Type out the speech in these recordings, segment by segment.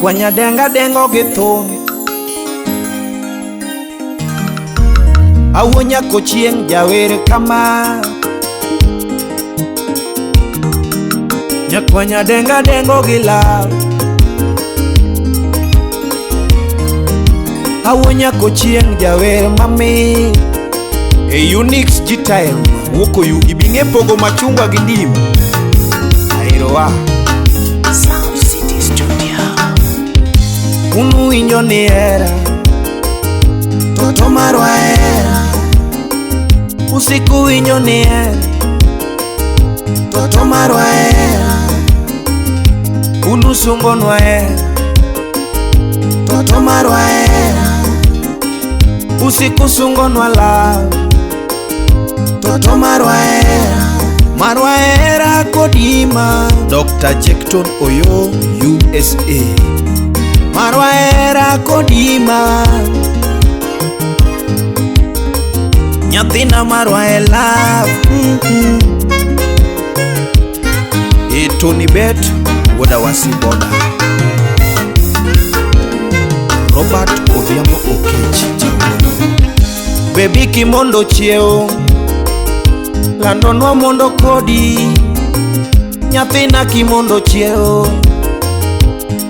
Nyakwanya denga dengo gi thum. Awuo nyako chieng' jawer kama. Nyakwanya denga dengo gi law. Awuo nyako chieng' jawer mamit. E Unix G-Time wuok oyugi bing'e pogo machungwa gi ndim. Aerowa. Sound City Studio. Unu winjo ni hera toto marwa hera. Usiku winjo ni hera toto marwa hera. Unu sungonwa hera toto marwa hera. Usiku sungonwa love toto marwa hera. Marwa hera kodima. Dr. Jackton Oyo USA. Marwa hera kodima. Nyathina marwa e love. E Tony Bet wuoda Wasiboda. Robert Odhiambo Okech Jawuono. Baby kimondo chiew landonwa mondo kodi. Nyathina kimondo chiew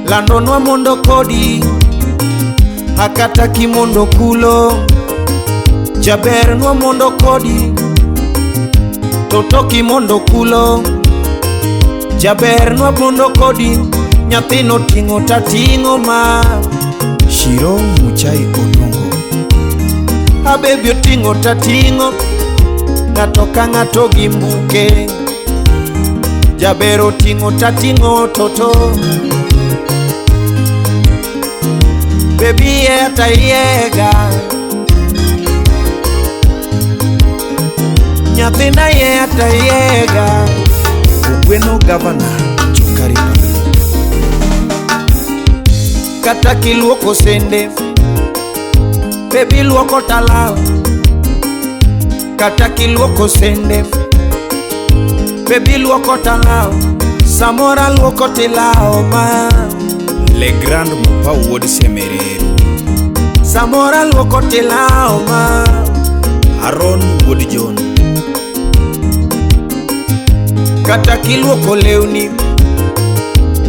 landonwa mondo kodi. Akata kimondo kulo jabernwa mondo kodi. Toto kimondo kulo jabernwa mondo kodi. Nyathino ting'o tating'o ma. Shiro Muchai Odongo. Abebi oting'o tating'o. Ng'ato ka ng'ato gi mbuke. Jaber oting'o tating'o toto. Baby eta yega. Nyathina eta yega. Ogweno Governor Joka Republic. Kata kiluoko sende baby luoko talao. Kata kiluoko sende baby luoko talao. Samora luoko tilao ma. Le Grand Mopa wuod Semereru. Samora luoko tilao ma. Aaron wuod John. Kata kiluoko lewni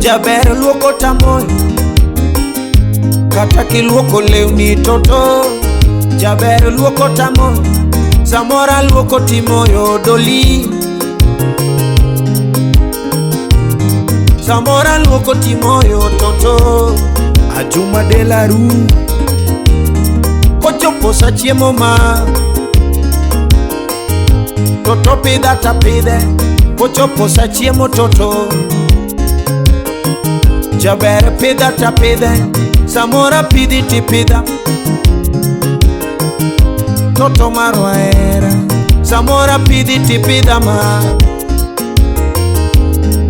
jaber luoko tamoyo. Kata kiluoko lewni toto jaber luoko tamoyo. Samora luoko timoyo doli. Samora luoko timoyo toto. Ajuma Delaru. Kochopo sa chiemo ma toto pidha tapidhe. Kochopo sa chiemo toto jaber pidha tapidhe. Samora pidhi tipidha. Toto marwa hera. Samora pidhi tipidha ma.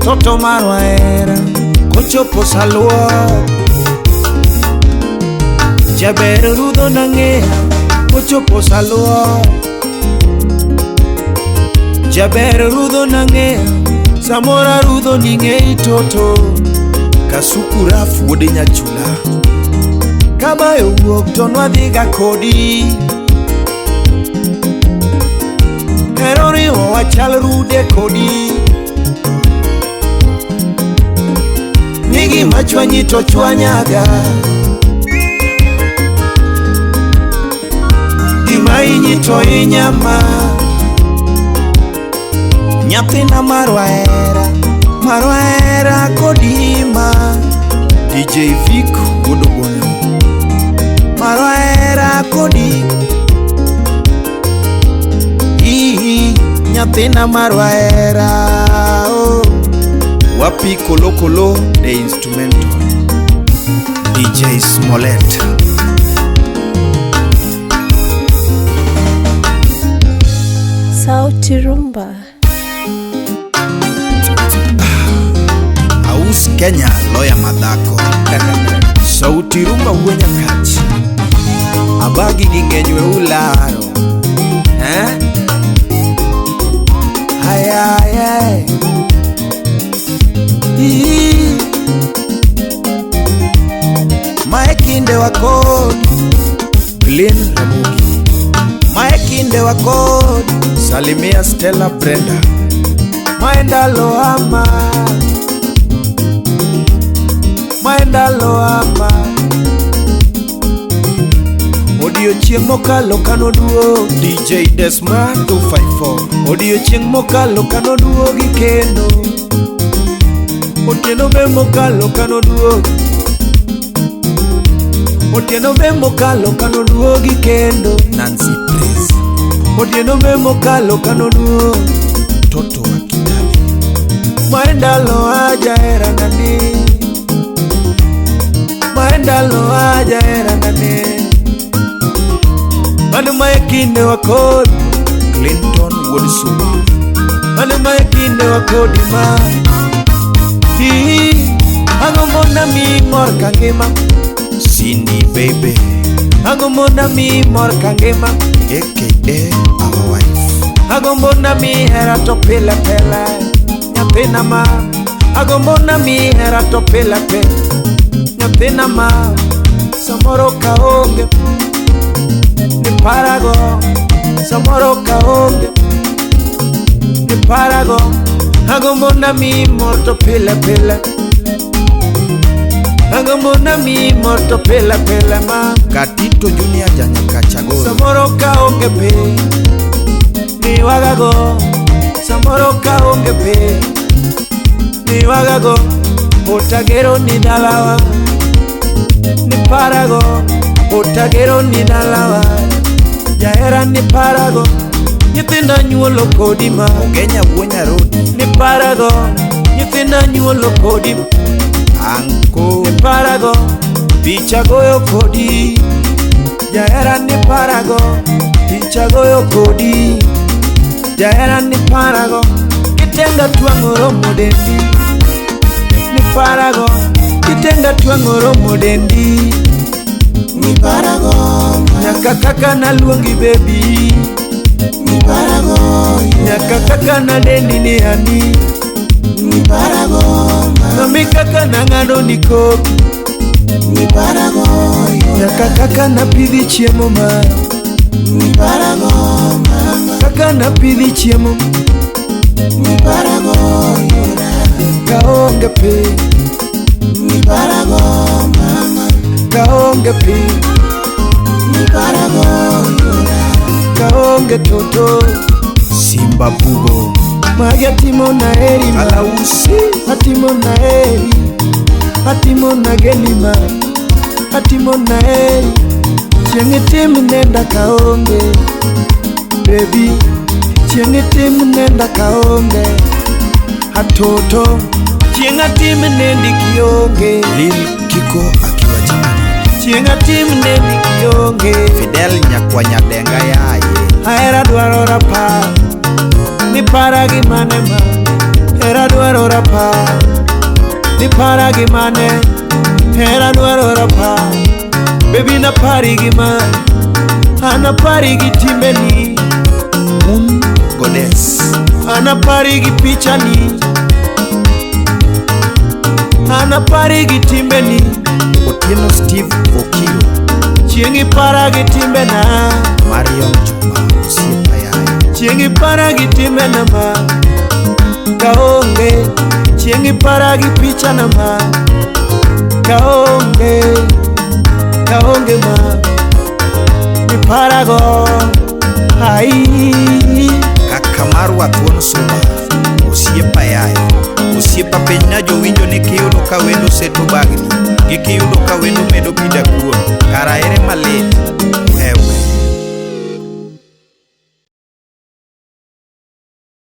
Toto marwa hera. Kochopo sa luok jaber rudho nang'eya. Kochopo sa luok jaber rudho nang'eya. Samora rudho ning'ei toto. Kasuku Raf wuod Nyachula. Kabayo wuok to nwadhiga kodi. Hero riwo wachal rude kodi. Ni gima chwanyi to chwanyaga. Gima inyi to inyama. Nyathina marwa hera. Marwa hera kodima. DJ Vic wuod Ogono. Marwa hera kodi. Nyathina marwa hera. Oh. Wapi Kolokolo the instrumental. DJ Smollett. Sauti Rumba. Aus Kenya lawyer madhako. Sauti Rumba wuo Nyakach. Abagi gi ng'eny we ularo. Eh? Ay, ay, ay. wa kodi Glen Ramogi. Mae kinde wa kodi Salimia Stella Brenda. Mae ndalo ama, mae ndalo ama. Odiochieng' mokalo kanoduogi DJ Desma 254. Odiochieng' mokalo kanoduogi kendo. Otieno be mokalo kanoduogi. Otieno be mokalo kanoduogi kendo. Nancy Praise. Otieno be mokalo kanoduogi. Toto wa Kitale. Mae ndalo aja hera nani. Mae ndalo aja hera nani. Mano mae kinde wa kodi. Clinton Wuod Suba. Mano mae kinde wa kodi ma. Ii, Agombo na mi mor kangima. Cindy Baby. Agombo na mi mor kangima. AKA our wife. Agombo na mi hera to pile pile. Nyathina ma. Agombo na mi hera to pile pile. Nyathina ma. Samoro kaonge ni parago. Samoro kaonge ni parago. Agombo na mi mor to pile pile. Agombo na mi mor to pile pile ma. Katito Junior Janyakachagoro. Samoro kaonge pe ni wagago. Samoro kaonge pe ni wagago. Otagero ni dalawa ni parago. Otagero ni dalawa jahera ni parago. Nyithinda nyuolo kodi ma. Ogenya wuo Nyarodi. Ni parago. Nyithinda nyuolo kodi. Anko. Ni parago. Picha goyo kodi. Jahera ni parago. Picha goyo kodi. Jahera ni parago. Kitenga twang'o romo dendi. Ni parago. Kitenga twang'o romo dendi. Ni parago, Nyaka kaka naluongi baby. ni parago, Nyaka kaka nadendi ni ani. ni parago, Mami kaka nang'ado ni koki. ni parago, Nyaka kaka napidhi chiemo ma. ni parago, mama, Kaka napidhi chiemo. ni parago, Kaonge pi. ni parago, mama, Kaonge pi. ni parago, Kaonge toto. Simba Bugo. Magi atimo na heri ma. Alausi. Atimo na heri. Atimo na geni ma. Atimo na heri. Chieng' itim nenda kaonge. Baby. Chieng' itim nenda kaonge. Atoto. Chieng' atim nendi kionge. Lil Kiko akiwa Germany. Chieng' atim nendi kionge. Fidel Nyakwa Nyadenga yaye. Ahera dwaro rapar. Ni para gi mane ma. Hera dwaro rapar. Ni para gi mane. Hera dwaro rapar. Baby napari gi ma. Anapari gi timbeni. Moon Goddess. Anapari gi pichani. Anapari gi timbeni. Otieno Steve Okiro. Chieng' ipara gi timbena. Marion Juma osiepa yaye. Chieng' ipara gi timbena ma. Kaonge. Chieng' ipara gi pichana ma. Kaonge. Kaonge ma. Niparago. Ai. Kaka marwa thuon suba. Osiepa yaye. Osiepa penjna jowinjo ni kiyudo ka wendo seto bagni gi kiyudo ka wendo medo pi dakuon. Kara ere malit? Wewe.